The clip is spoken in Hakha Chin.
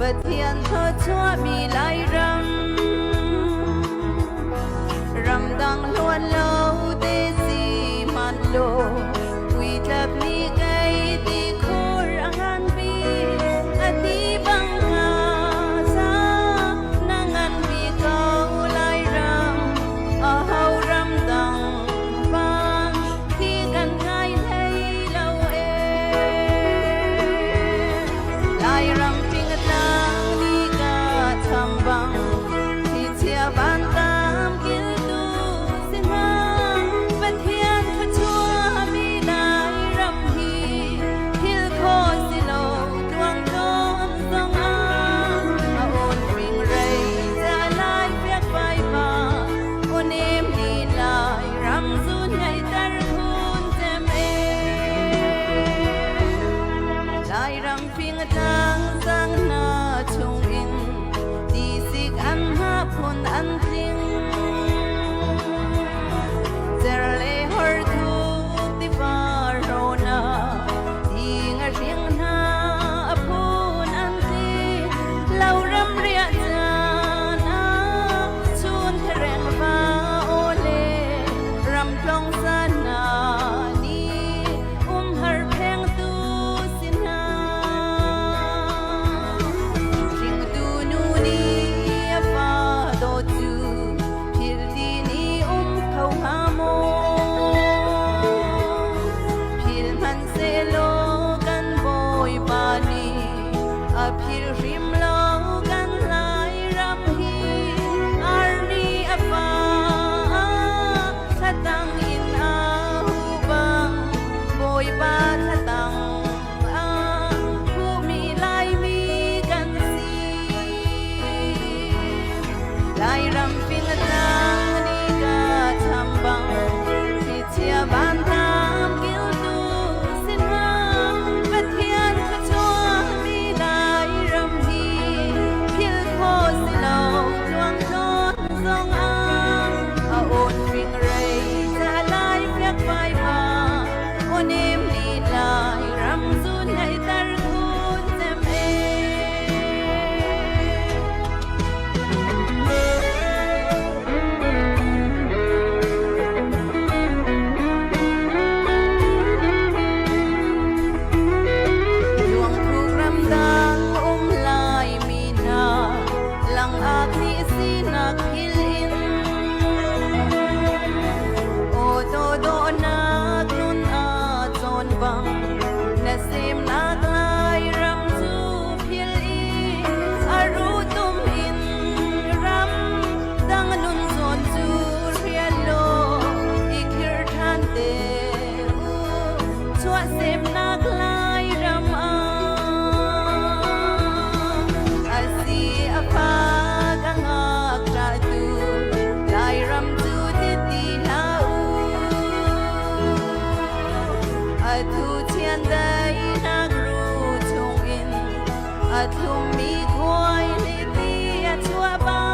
Pathian thawchuahmi Lairam ramdang hluan lo te si hmanh law uitlap nih kei ti khur a ngan bik a ti bang hnga ca na ngan bik ko Lairam a ho ramdang bang khi kan ngai hlei lo e Lairam fing a tlang ni ka cham bang thlichia vantam kiltu si hna Pathian thluachuahmi Lairam hi philh khawh si lo tluang tlawn zong ah a awn fingrei ca lai fiak vaipa aw nem ni Lairam zun ngaihter khun cem e Lairam fing a tlang sang hna chungin tisik an ha phun an tling cer le hor thuk tiva rona ti nga hring hna a phun an tli lo ram riah caan ah chun thereng va aw le ram tlong san na ni umhar phengtu si hna. Hringtu nu nih a fa dawt cu philh ti ni um kho hnga maw? Philh hmanhsehlaw kan Bawipa nih a philh hrim lo kan Lairam hi arni a fa thlatang in a hu bang Bawipa thlatang ah hmuhmi Laimi kan si. Lairam fing a tlang ni ka cham bang thlichia vantam kiltu sin hna Pathian thluachuahmi Lairam hi philh khawh si lo tluang tlawn zong ah a awn fingrei ca lai fiak vaiva aw nem ni lai ram zun ngaihter khun cem e. Luangthuk ramdang um Laimi hna langak nih sinak phil in aw dawhnak nun a cawn bang na semnak Lairam cu phil i a rutum in ram dang nun zawn cu hrial law i khir ṭhan te u chuahsemnak Lairam ah a si a fak a ngakṭah tu Lairam cu ti ti hlah u a thu chiandeihnak ru chungin a thlummi khuai le ti a chuah bang.